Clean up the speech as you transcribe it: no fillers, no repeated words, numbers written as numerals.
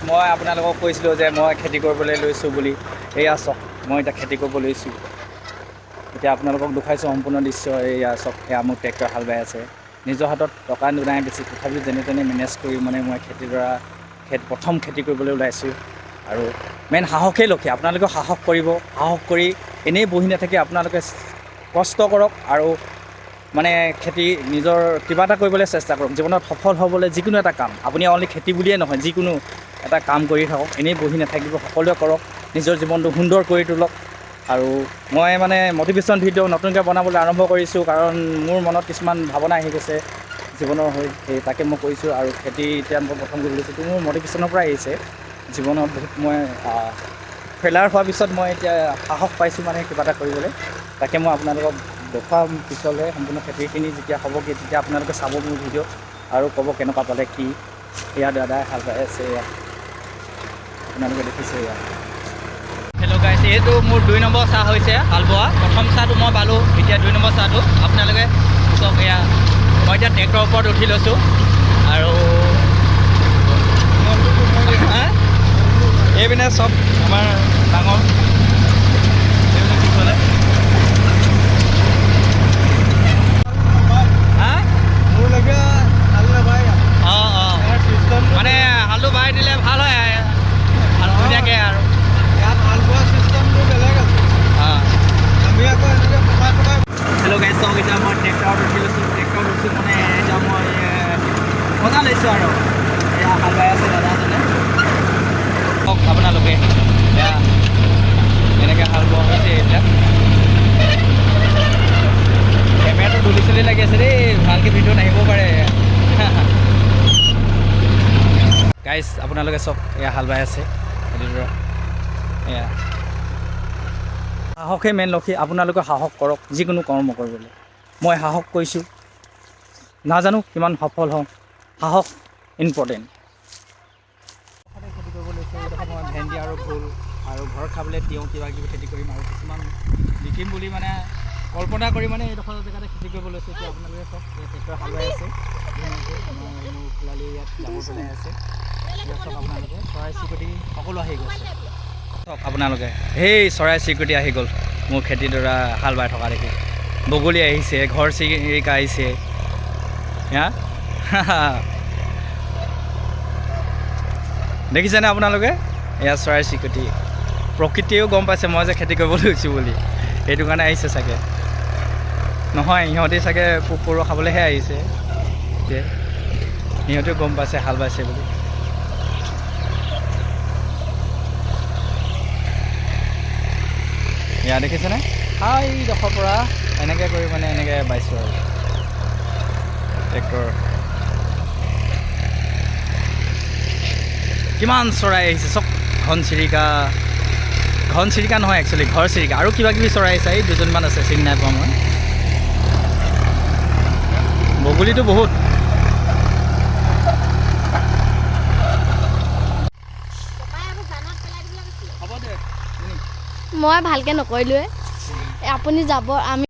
মই আপোনালোকক কৈছিলোঁ যে মই খেতি কৰিবলৈ লৈছোঁ বুলি। এয়া চাওক, মই এতিয়া খেতি কৰিব লৈছোঁ। এতিয়া আপোনালোকক দেখুৱাইছোঁ সম্পূৰ্ণ দৃশ্য। এয়া চাওক, এয়া মোৰ ট্ৰেক্টৰ হাল বাই আছে। নিজৰ হাতত টকা নাই বেছি, তথাপিও যেনে তেনে মেনেজ কৰি মানে মই খেতিডৰা প্ৰথম খেতি কৰিবলৈ ওলাইছোঁ। আৰু মেইন সাহসেই লক্ষী। আপোনালোকেও সাহস কৰিব, সাহস কৰি এনেই বহি নাথাকি আপোনালোকে কষ্ট কৰক আৰু মানে খেতি নিজৰ কিবা এটা কৰিবলৈ চেষ্টা কৰক। জীৱনত সফল হ'বলৈ যিকোনো এটা কাম, আপুনি অনলি খেতি বুলিয়ে নহয়, যিকোনো এটা কাম কৰি থাকক, এনেই বহি নাথাকিব। সকলোৱে কৰক, নিজৰ জীৱনটো সুন্দৰ কৰি তোলক। আৰু মই মানে মটিভেশ্যন ভিডিঅ' নতুনকৈ বনাবলৈ আৰম্ভ কৰিছোঁ, কাৰণ মোৰ মনত কিছুমান ভাৱনা আহি গৈছে জীৱনৰ হৈ, সেই তাকে মই কৰিছোঁ। আৰু খেতি এতিয়া মই প্ৰথম কৰিব লৈছোঁ, মোৰ মটিভেশ্যনৰ পৰাই আহিছে। জীৱনত বহুত মই ফেইলাৰ হোৱাৰ পিছত মই এতিয়া সাহস পাইছোঁ মানে কিবা এটা কৰিবলৈ। তাকে মই আপোনালোকক দেখুৱাম পিছলৈ। সম্পূৰ্ণ খেতিখিনি যেতিয়া হ'বগৈ, তেতিয়া আপোনালোকে চাব মোৰ ভিডিঅ' আৰু ক'ব কেনেকুৱা পালে কি। এয়া দাদাই হাল বাই আছে, এয়া আপোনালোকে দেখিছে এয়া। হেল্ল' গাইছ, এইটো মোৰ 2 নম্বৰ চাহ হৈছে হাল বোৱা। প্ৰথম চাহটো মই পালোঁ, এতিয়া 2 নম্বৰ চাহটো আপোনালোকে চাওক। এয়া মই এতিয়া ট্ৰেক্টৰৰ ওপৰত উঠি লৈছোঁ আৰু এইপিনে চব আমাৰ ডাঙৰ, এইপিনে পিছফালে। হা? অঁ অঁ মানে হালটো বাই দিলে ভাল হয়, হাল ধুনীয়াকৈ আৰু। অঁ, হেল্ল' গাইছ, চাওক, এতিয়া মই ট্ৰেক্টৰত উঠি লৈছোঁ। ট্ৰেক্টৰত উঠি মানে এতিয়া মই মজা লৈছোঁ আৰু। এয়া হাল বাই আছে দাদাজনে। কওক আপোনালোকে, এয়া এনেকৈ হাল বোৱা হৈছে। এতিয়া কেমেৰাটো ধূলি চুলি লাগি আছে দেই, ভালকৈ ভিডিঅ' নাহিব পাৰে। গাইছ, আপোনালোকে চাওক, এয়া হাল বাই আছে খেতিডৰা। এয়া সাহসেই মেইন লক্ষী। আপোনালোকে সাহস কৰক যিকোনো কৰ্ম কৰিবলৈ। মই সাহস কৰিছোঁ, নাজানো কিমান সফল হওঁ। সাহস ইম্পৰ্টেণ্ট। খেতি কৰিব লৈছোঁ এইডোখৰ মই ভেন্দি আৰু ভোল আৰু ঘৰত খাবলৈ তিয়ঁহ কিবা কিবি খেতি কৰিম আৰু কিছুমান বিকিম বুলি মানে কল্পনা কৰি মানে এইডোখৰ জেগাতে খেতি কৰিব লৈছোঁ। এতিয়া আপোনালোকে চাওক, ইয়াত ট্ৰেক্টৰ হাল বাই আছে ধুনীয়াকৈ। আমাৰ মোৰ খোলালি ইয়াত জাবৰ পেলাই আছে। ইয়াত চাওক আপোনালোকে, চৰাই চিৰিকটি সকলো আহি গৈছে। চাওক আপোনালোকে, সেই চৰাই চিৰিকটি আহি গ'ল মোৰ খেতিডৰা হাল বাই থকা দেখি। বগলী আহিছে, ঘৰ চিৰিকা আহিছে। হা, দেখিছেনে আপোনালোকে? এয়া চৰাই চিৰিকটি। প্ৰকৃতিয়েও গম পাইছে মই যে খেতি কৰিব লৈছোঁ বুলি, সেইটো কাৰণে আহিছে চাগে। নহয়, ইহঁতি চাগে পোক পৰুৱা খাবলৈহে আহিছে। সিহঁতেও গম পাইছে হাল বাইছে বুলি। এয়া দেখিছেনে? হাইডোখৰ পৰা এনেকৈ কৰি মানে এনেকৈ বাইছোঁ আৰু ট্ৰেক্টৰ। কিমান চৰাই আহিছে চব, ঘনচিৰিকা, ঘনচিৰিকা নহয় একচুৱেলি ঘৰচিৰিকা আৰু কিবা কিবি চৰাই আহিছে। এই দুজনমান আছে, চিনি নাই পোৱা মই। বগলীটো বহুত। মই ভালকৈ নকৰিলোৱে, আপুনি যাব আমি।